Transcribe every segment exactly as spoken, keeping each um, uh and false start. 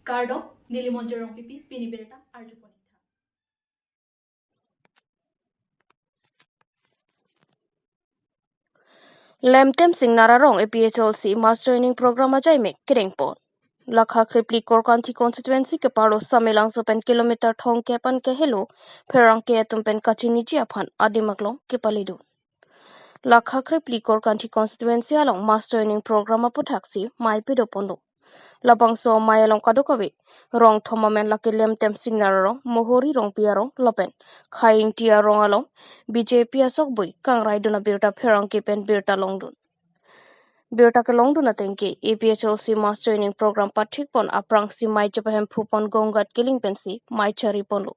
Kardom, neli Monjir Rongpipi, pini birta arjupon-ik tha. Lemtem Singnar arong A P H L C mass joining program ajai mek kedengpon. Lakha krepli Korkanthi constituency keparlo Samelangso pen kilometer thomkep an kehelo pherangke atum pen kachiniji aphan adim aklong kepaledun. Lakha krepli Korkanthi constituency along mass joining program aputhaksi mei pedoponlo. Labangso mei along kadokave rong thom amen lake Lemtem Singnar arong, Mohori Rongpi arong lapen Khai Ingti arong along B J P asokboi kangraidun abirta pherangke pen birta longdun. Birta kelongdun ateng ke A P H L C mass joining program pathikpon aphrangsi mei chepahemphupon Gonggat Killing pensi mei chariponlo.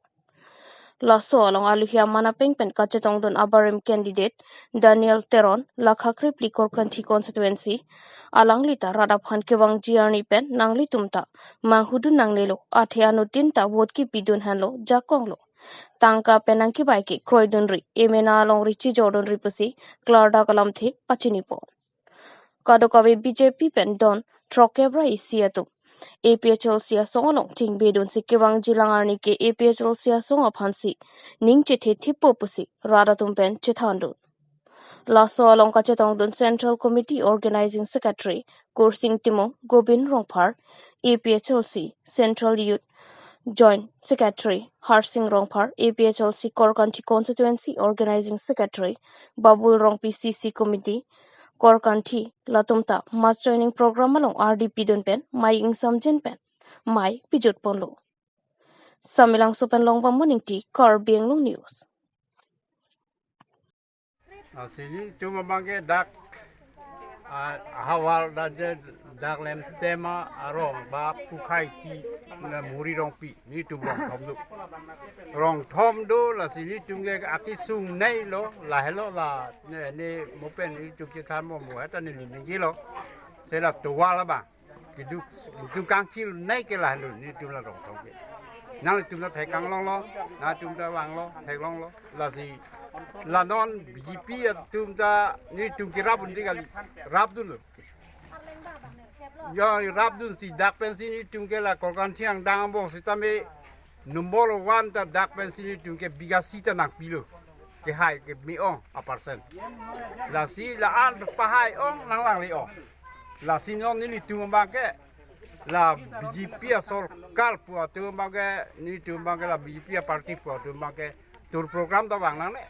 Laso along aluhi aman apeng pen kachetongdun abarim candidate Daniel Teron, Lakha krepli Korkanthi constituency, alangli ta rat aphan kevangji arni pen nanglitum ta manghudun nangnelo, athe anuttin ta vote kipidun henlo, jakonglo. Tangka pen nangkebai ke kroidunri, emena along richi jordunri pusi klardak alamthe pachinipon. Kadokave B J P pen don throkkep ra isi atum A P H L C asong along chingbedunsi kevangji lang arni ke A P H L C asong aphansi ning chethe thippo pusi rat atum pen chethandun. Laso along kachetongdun Central Committee Organizing Secretary Kursing Timung, Gobin Rongphar, A P H L C Central Youth Joint Secretary Harsing Rongphar, A P H L C Korkanthi Constituency Organizing Secretary Babul Rongpi, C C Committee Korkanthi latum ta mass joining program along ardi pidun pen mei ingsamjin pen mei pijutponlo. Samelangso pen Longbam Moning Ingti, Karbi Anglong News. Ah, si nelitum abang ke dak, ah, havar daje dak Lemtem arong ba Pukhai Ingti na Mohori Rongpi, nelitum rong thom do. Rong thom do, lasi nelitum ke akesung nei lo, lahelo la, ne, ne mo pen nelitum chethan mo mo, heta ne ne ne lo. Si la tovar abang keduk, keduk kangchil nei ke lahelo, nelitum la rong thom ke. Nanglitum la thek kanglonglo, nangtum ta vanglo, theklonglo. Lasi la non B J P atum ta nelitum kerapdun di kali, rapdunlo. Ya, rapdunsi dak pensi nelitum ke la Korkanthi angdeng angbong sitame number one ta dak pensi nelitum ke bigha sita nangpilo. Kehai keme-ong a percent. Lasi la-an pahai-ong nanglangle-ong. Lasi non nelitum abang ke la B J P asorkar pu atum abang ke, nelitum abang ke la B J P aparty pu atum abang ke tour program ta vang nangne.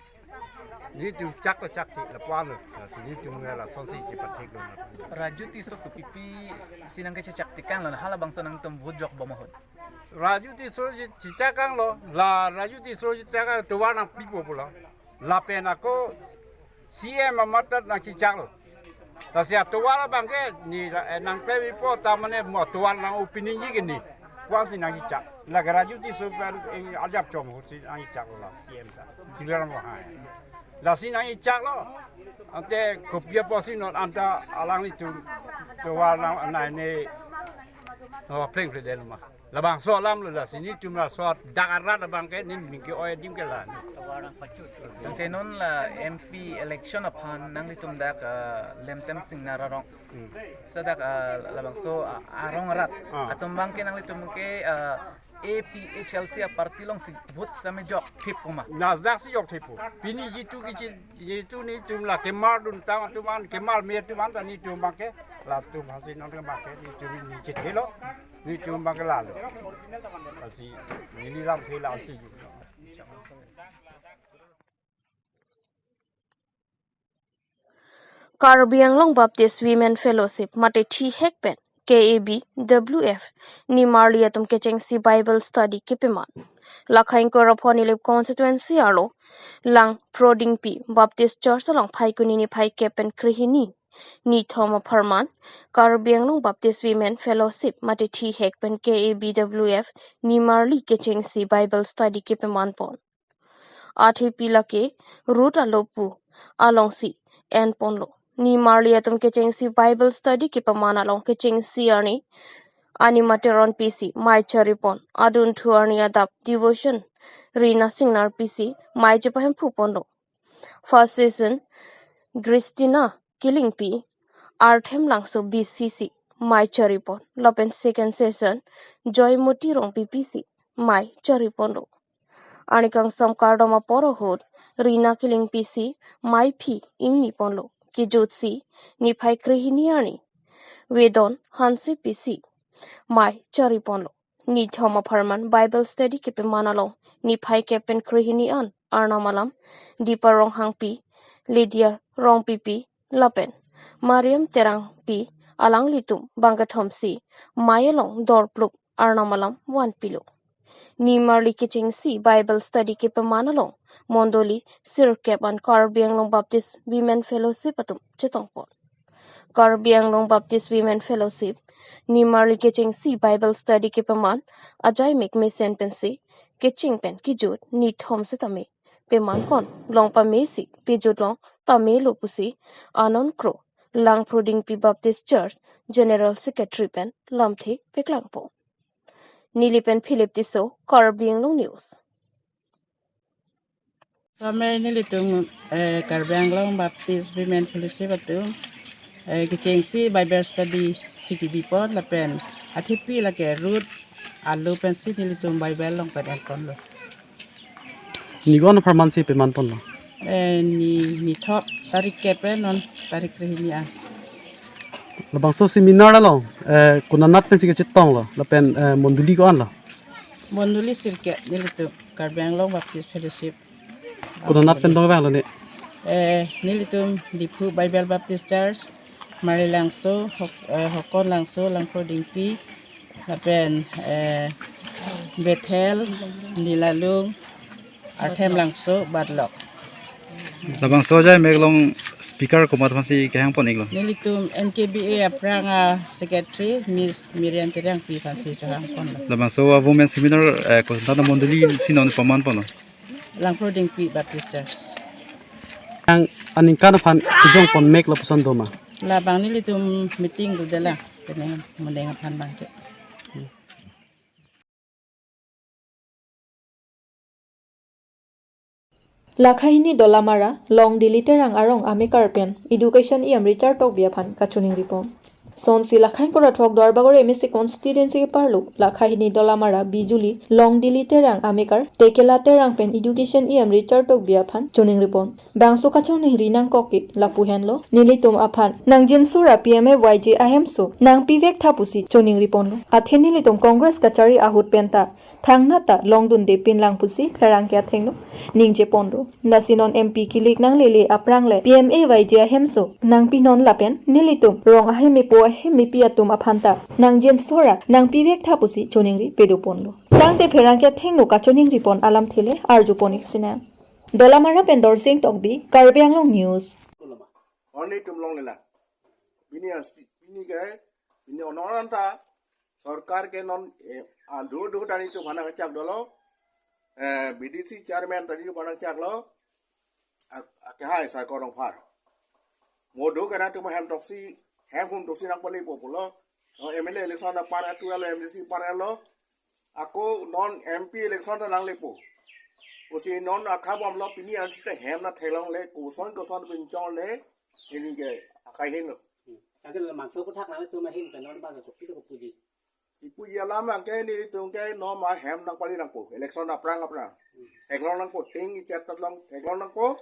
Nelitum chak ta chakche lapu-an lo. Lasi nelitum ke lasonsi chepathik lo. Raju Tisso kopipi si nangkechechak tekanglo, halabangso nangtum vote jokbom ahut? Raju Tisso che-, chechak kanglo, la Raju Tisso chechak kang tovar nangpipo pulo. Lapen ako C M amat ta nangchechaklo. Lasi atovar abang ke ne, eh, nangklempo ta mane mo tovar nang-openingji ke ne. Ko-ansi nangchechak. Lake Raju Tisso pen, eh, ajap chom ahutsi nangchechaklo la C M ta. Tuliram Ronghang. Lasi nangchechaklo. Ante kopi apotsi non anta alanglitum tovar nang, nang ne, oh, pleng pleng den ma. Labangso alam lo, lasi nelitum laso dak arat abang ke ne ning ke-oi adim ke la. Tangte non la M P election aphan nanglitum dak, ah, Lemtem Singnar arong. Hmm. Seta dak, ah, labangso, ah, arong arat. Ah. Atum abang ke nanglitum ke, ah, A P H L C aparty alongsi vote same jokthip pu ma? Najak si jokthippo. Pini jitu kichi, jitu nelitum la kemardun tang atum an, kemar me atum an ta nelitum abang ke, latum hasi non ke abang ke, nelitum ne chethelo, nelitum abang ke lalo. Lasi neli lamthe la-ansi. Karbi Anglong Baptist Women Fellowship mate thihek pen K A B W F nimarli atum kechengsi Bible study kepaman. Lakha ingkoi ra pho Nilip constituency arlo Langprodingpi Baptist Church along Phaikuni niphai kep pen krehini nithom apharman Karbi Anglong Baptist Women Fellowship mate thihek pen K A B W F nimarli kechengsi Bible study kepamanpon. Athepi lake Ruth alopu alongsi enponlo. Nimarli atum kechengsi Bible study kepaman along kechengsi arni Anima Teronpi si mei charipon. Adunthu arni adap devotion Rina Singnar P C mei chepahemphuponlo. First session Christina Killingpi, Arthem Langso B C si mei charipon lapen second session Joymoti Rongpipi si mei chariponlo. Arnikangsam kardom apor ahut Rina Kilingpi si mei phi ingniponlo. Kejutsi niphai krehini arni Vedon Hansepi si mei chariponlo. Nithom apharman Bible study kepaman along niphai kep pen krehini an Arnam alam Dipa Ronghangpi, Lydia Rongpipi lapen Mariam Terangpi alanglitum bangkethom si mei along dorplup Arnam alam vanpilo. Nimarli kechengsi Bible study kepaman along mondoli sirkep an Karbi Anglong Baptist Women Fellowship atum chetongpon. Karbi Anglong Baptist Women Fellowship nimarli kechengsi Bible study kepaman ajaimek mesen pensi kecheng pen kejut nithom setame pemanpon, long pamesi pejut long pamelo pusi Anon Kro, Langprodingpi Baptist Church General Secretary pen lamthe peklangpo. Neli pen Philip Tisso, Karbi Anglong News. Tame nelitum, eh, Karbi Anglong Baptist Women Fellowship atum, eh, kechengsi Bible study si kebipon lapen athepi lake Ruth alo pensi nelitum Bible along pen enponlo. Ni ko-an apharman si pemanponlo? Eh, ni, nithom tarik kep pen non tarik krehini an. Labangso seminar along, eh, konanat pensi kechetonglo lapen, eh, mondoli ko-anlo? Mondoli sirkep nelitum Karbi Anglong Baptist Fellowship. Konanat pen tong vanglo ni? Eh, nelitum Diphu Bible Baptist Church, Marli Langso, Hok-, eh, Hokon Langso, Langprodingpi, lapen, eh, Bethel, Nilalung, Arthem Langso, Barlok. Labangso ajaimek along speaker komat aphansi kehangpon-iklo? Nelitum N K B A aphrang a-secretary, Miss Miriam Terangpi aphansi chohangponlo. Labangso a-women seminar, eh, kosonta mondoli si non pamanponlo? Langprodingpi Baptist Church. Yang aningkan aphan kejongpon meklo puson doma? Labang nelitum meeting do delang, peneng moneng aphan bangke. Lakha hini Dolamara, Longdili Terang arong amekar pen Education E M Richard Tokbi aphan kachoningripon. Sonsi Lakhain Korathok Duarbagori M A C constituency keparlo, Lakha hini Dolamara Bijuli, Longdili Terang amekar Tekela Terang pen Education E M Richard Tokbi aphan choningripon. Bangso kachoningri nangkok ke lapu henlo, nelitum aphan nangjinsora P M A Y G ahemso nangpivek tha pusi choningriponlo. Athe nelitum Congress kachari ahut penta thangnat ta longdunde pinlang pusi pherangke athengno ningjeponlo. Lasi non M P kilik nanglele aphrang le P M A Y G ahemso nangpinon lapen nelitum rong ahem epo ahem epi atum aphanta nangjinsora nangpivek tha pusi choningri pedoponlo. Tangte pherangke athengno kachoningripon alamthe le arjupon-ik sinang. Dolamara pen Dorsing Tokbi, Karbi Anglong News. Only tum long nila. Bini asi, bini ke, bini onoran ta, sorkar ke non, eh, adu adu tani tu mana kachak dolo, eh, B D C chairman tani tu mana kachak lo, ak-, ak-, hai sai korong phar. Modu kena tu mahem toksi, hem hum toksi nang pali populo, oh, M L A election na par atu alo, M D C par alo, ako non M P election ta nanglepo. Pusi non akhabomlo pini an sita hem na theklongle, koson koson pinchongle, ini ke akai hin lo. Kake labangso aputhak nangtum ahin pen non bang kopi kopuji. Ipuji alam angke nelitum ke non ma hem nang pali nangpo. Election aphrang aphrang. Theklong nangpo, ting ichat tatlong theklong nangpo.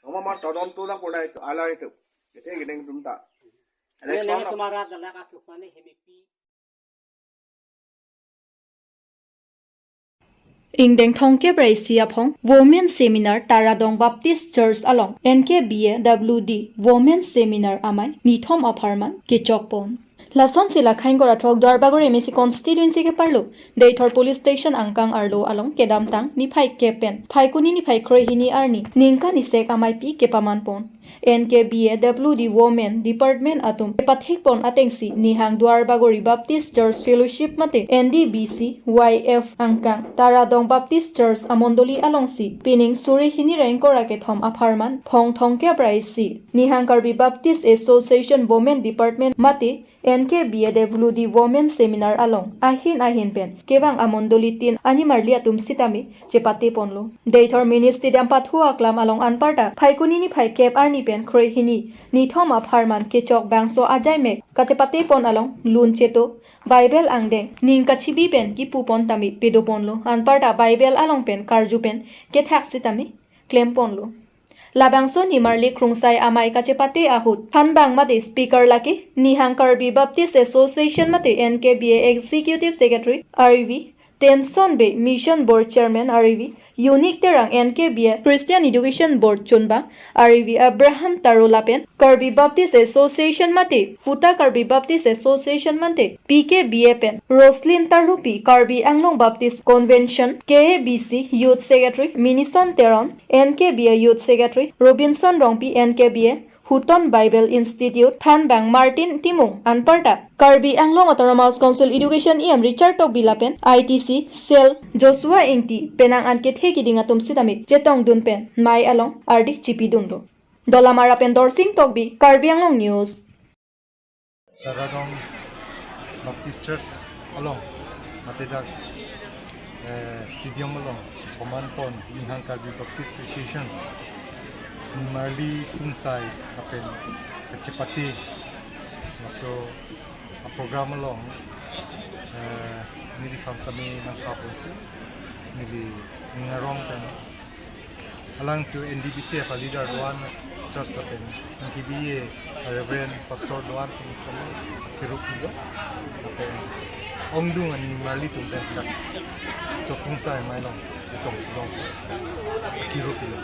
Oma ma todon tu nangpo dai tu alai tu. Ite gideng tum ta. Election nang tumara galak atuk mane hemipi. Ingdeng thomkep ra isi aphong Women Seminar Taradong Baptist Church along N K B A W D Women Seminar amei nithom apharman kechokpon. Lasonsi Lakhain Korathok Duarbagori M A C constituency keparlo Deithor Police Station angkang arlo along kedamtang niphai kep pen Phaikuni niphai krehini arni ningkan isek ameipi kepamanpon. N K B A W D Women Department atum kepathekpon atengsi Nihang Duarbagori Baptist Church Fellowship mate N D B C Y F angkang Taradong Baptist Church amondoli alongsi pining suri hini ra ingkoi ra kethom apharman phong thomkep ra isi Nihang Karbi Baptist Association Women Department mate N K B A Devuludi Women Seminar along ahin ahin pen kevang amondoli tin animarli atum sitame chepate ponlo. Deithor Mini Stadium pathu aklam along anparta Phaikuni niphai kep arni pen kre hini nithom apharman kechok bangso ajaimek kachepate pon along lun cheto, Bible angdeng ning kachibi pen kipu pon tame pedo ponlo. Anparta Bible along pen karju pen kethak sitame klem ponlo. Labangso nimarli Krungsai Amei kachepate ahut thanbang mate speaker lake Nihang Karbi Baptist Association mate N K B A Executive Secretary R E V Tenson Bey, Mission Board Chairman R E V Unique Terang, N K B A Christian Education Board chunbang R E V Abraham Taro lapen Karbi Baptist Association mate Futa Karbi Baptist Association mate P K B A pen Roslyn Tarhupi, Karbi Anglong Baptist Convention K A B C Youth Secretary Minison Teron, N K B A Youth Secretary Robinson Rongpi, N K B A Huton Bible Institute thanbang Martin Timung, anparta Karbi Anglong Autonomous Council Education E M Richard Tokbi lapen I T C Cell Joshua Ingti penang an kethe kiding atum sitame chetongdun pen mei along ardi chipidunlo. Dolamara pen Dorsing Tokbi, Karbi Anglong News. Taradong Baptist Church along mate dak, eh, stadium along komanpon Nihang Karbi Baptist Association nimarli Krungsai lapen kachepate laso a program along, eh, neli phan sitame nangpaponsi neli ning arong pen alangtum N D B C F a leader do-an, church lapen N K B A Reverend Pastor do-an pen sitame kirup pilo. Lapen ongdung animarli atum pen dak so Krungsai Amei along chetong chetong kirup pilo.